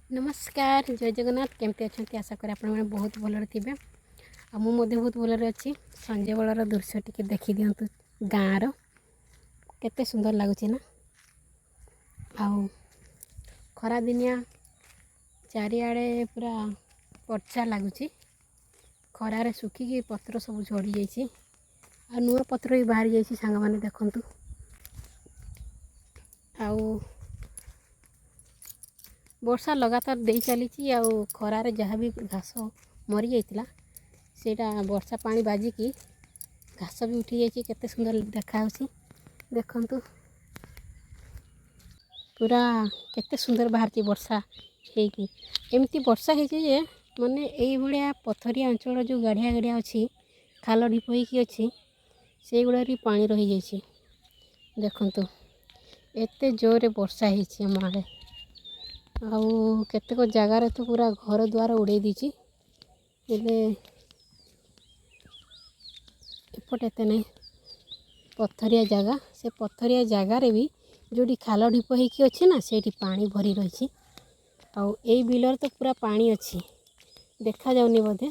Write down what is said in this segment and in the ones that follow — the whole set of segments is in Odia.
ନମସ୍କାର, ଜୟ ଜଗନ୍ନାଥ। କେମିତି ଅଛନ୍ତି? ଆଶା କରେ ଆପଣମାନେ ବହୁତ ଭଲରେ ଥିବେ ଆଉ ମୁଁ ମଧ୍ୟ ବହୁତ ଭଲରେ ଅଛି। ସଞ୍ଜବେଳର ଦୃଶ୍ୟ ଟିକେ ଦେଖିଦିଅନ୍ତୁ ଗାଁର, କେତେ ସୁନ୍ଦର ଲାଗୁଛି ନା? ଆଉ ଖରାଦିନିଆ ଚାରିଆଡ଼େ ପୁରା ପଚା ଲାଗୁଛି। ଖରାରେ ଶୁଖିକି ପତ୍ର ସବୁ ଝଡ଼ିଯାଇଛି ଆଉ ନୂଆ ପତ୍ର ବି ବାହାରି ଯାଇଛି। ସାଙ୍ଗମାନେ, ଦେଖନ୍ତୁ। ଆଉ ବର୍ଷା ଲଗାତାର ଦେଇ ଚାଲିଛି ଆଉ ଖରାରେ ଯାହା ବି ଘାସ ମରିଯାଇଥିଲା, ସେଇଟା ବର୍ଷା ପାଣି ବାଜିକି ଘାସ ବି ଉଠିଯାଇଛି। କେତେ ସୁନ୍ଦର ଦେଖାହେଉଛି ଦେଖନ୍ତୁ। ପୁରା କେତେ ସୁନ୍ଦର ବାହାରିଛି ବର୍ଷା ହେଇକି। ଏମିତି ବର୍ଷା ହେଇଛି ଯେ ମାନେ ଏଇଭଳିଆ ପଥରିଆ ଅଞ୍ଚଳ, ଯେଉଁ ଗାଡ଼ିଆ ଗାଡ଼ିଆ ଅଛି, ଖାଲ ଢିପ ହେଇକି ଅଛି, ସେଇଗୁଡ଼ାରେ ବି ପାଣି ରହିଯାଇଛି। ଦେଖନ୍ତୁ, ଏତେ ଜୋରରେ ବର୍ଷା ହେଇଛି ଆମ ଆଡ଼େ। ଆଉ କେତେକ ଜାଗାରେ ତ ପୁରା ଘର ଦ୍ୱାର ଉଡ଼େଇ ଦେଇଛି। ହେଲେ ଏପଟେ ଏତେ ନାହିଁ। ପଥରିଆ ଜାଗା, ସେ ପଥରିଆ ଜାଗାରେ ବି ଯେଉଁଠି ଖାଲ ଢିପ ହେଇକି ଅଛି ନା, ସେଇଠି ପାଣି ଭରି ରହିଛି। ଆଉ ଏଇ ବିଲରେ ତ ପୁରା ପାଣି ଅଛି, ଦେଖାଯାଉନି ବୋଧେ,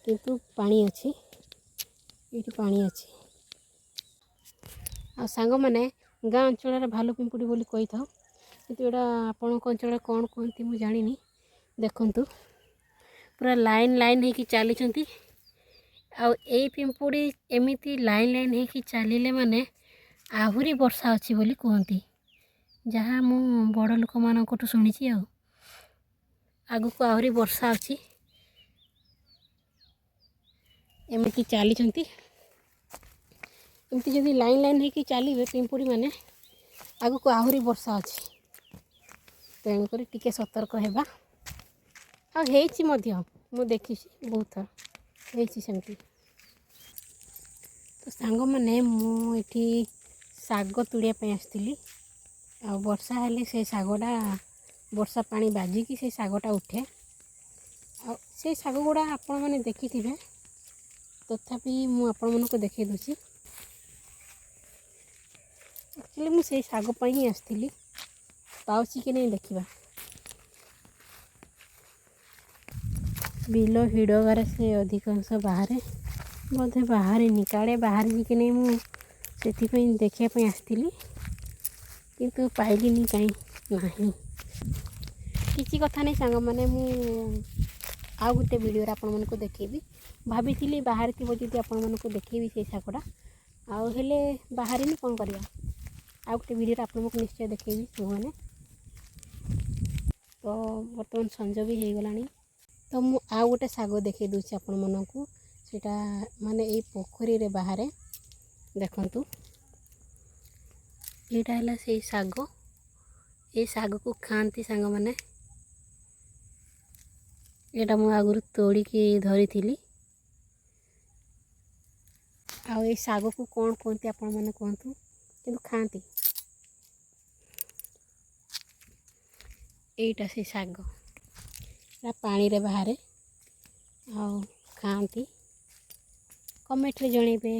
କିନ୍ତୁ ପାଣି ଅଛି, ଏଇଠି ପାଣି ଅଛି। ଆଉ ସାଙ୍ଗମାନେ, ଗାଁ ଅଞ୍ଚଳରେ ଭାଲୁ ପିମ୍ପୁଡ଼ି ବୋଲି କହିଥାଉ, କିନ୍ତୁ ଏଇଟା ଆପଣଙ୍କ ଅଞ୍ଚଳରେ କ'ଣ କୁହନ୍ତି ମୁଁ ଜାଣିନି। ଦେଖନ୍ତୁ, ପୁରା ଲାଇନ୍ ଲାଇନ୍ ହେଇକି ଚାଲିଛନ୍ତି। ଆଉ ଏଇ ପିମ୍ପୁଡ଼ି ଏମିତି ଲାଇନ୍ ଲାଇନ୍ ହେଇକି ଚାଲିଲେ ମାନେ ଆହୁରି ବର୍ଷା ଅଛି ବୋଲି କୁହନ୍ତି, ଯାହା ମୁଁ ବଡ଼ ଲୋକମାନଙ୍କଠୁ ଶୁଣିଛି। ଆଉ ଆଗକୁ ଆହୁରି ବର୍ଷା ଅଛି। ଏମିତି ଚାଲିଛନ୍ତି। ଏମିତି ଯଦି ଲାଇନ୍ ଲାଇନ୍ ହେଇକି ଚାଲିବେ ପିମ୍ପୁଡ଼ି ମାନେ, ଆଗକୁ ଆହୁରି ବର୍ଷା ଅଛି। ତେଣୁକରି ଟିକେ ସତର୍କ ହେବା। ଆଉ ହେଇଛି ମଧ୍ୟ, ମୁଁ ଦେଖିଛି ବହୁତ ଥର ହେଇଛି ସେମିତି। ତ ସାଙ୍ଗମାନେ, ମୁଁ ଏଠି ଶାଗ ତୋଳିବା ପାଇଁ ଆସିଥିଲି। ଆଉ ବର୍ଷା ହେଲେ ସେ ଶାଗଟା, ବର୍ଷା ପାଣି ବାଜିକି ସେ ଶାଗଟା ଉଠେ। ଆଉ ସେଇ ଶାଗ ଗୁଡ଼ା ଆପଣମାନେ ଦେଖିଥିବେ, ତଥାପି ମୁଁ ଆପଣମାନଙ୍କୁ ଦେଖାଇ ଦେଉଛି। ଆକ୍ଚୁଆଲି ମୁଁ ସେଇ ଶାଗ ପାଇଁ ହିଁ ଆସିଥିଲି। ପାଉଛି କି ନାହିଁ ଦେଖିବା। ବିଲ ହିଡ଼ଗାରେ ସେ ଅଧିକାଂଶ ବାହାରେ। ବୋଧେ ବାହାରିନି, କାଳେ ବାହାରିଛି କି ନାହିଁ, ମୁଁ ସେଥିପାଇଁ ଦେଖିବା ପାଇଁ ଆସିଥିଲି, କିନ୍ତୁ ପାଇଲିନି, କାହିଁ ନାହିଁ। କିଛି କଥା ନାହିଁ ସାଙ୍ଗମାନେ, ମୁଁ ଆଉ ଗୋଟେ ଭିଡ଼ିଓରେ ଆପଣମାନଙ୍କୁ ଦେଖେଇବି। ଭାବିଥିଲି ବାହାରିଥିବ ଯଦି ଆପଣମାନଙ୍କୁ ଦେଖେଇବି ସେଇ ଶାଗଟା, ଆଉ ହେଲେ ବାହାରିନି, କ'ଣ କରିବା? ଆଉ ଗୋଟେ ଭିଡ଼ିଓରେ ଆପଣଙ୍କୁ ନିଶ୍ଚୟ ଦେଖେଇବି ସାଙ୍ଗମାନେ। ତ ବର୍ତ୍ତମାନ ସଞ୍ଜ ବି ହେଇଗଲାଣି। ତ ମୁଁ ଆଉ ଗୋଟେ ଶାଗ ଦେଖେଇ ଦେଉଛି ଆପଣମାନଙ୍କୁ। ସେଇଟା ମାନେ ଏଇ ପୋଖରୀରେ ବାହାରେ। ଦେଖନ୍ତୁ, ଏଇଟା ହେଲା ସେଇ ଶାଗ। ଏଇ ଶାଗକୁ ଖାଆନ୍ତି ସାଙ୍ଗମାନେ। ଏଇଟା ମୁଁ ଆଗରୁ ତୋଳିକି ଧରିଥିଲି। ଆଉ ଏଇ ଶାଗକୁ କ'ଣ କୁହନ୍ତି ଆପଣମାନେ କୁହନ୍ତୁ, କିନ୍ତୁ ଖାଆନ୍ତି। ଏଇଟା ସେଇ ଶାଗ। ଏଇଟା ପାଣିରେ ବାହାରେ ଆଉ ଖାଆନ୍ତି। କମେଣ୍ଟରେ ଜଣେଇବେ।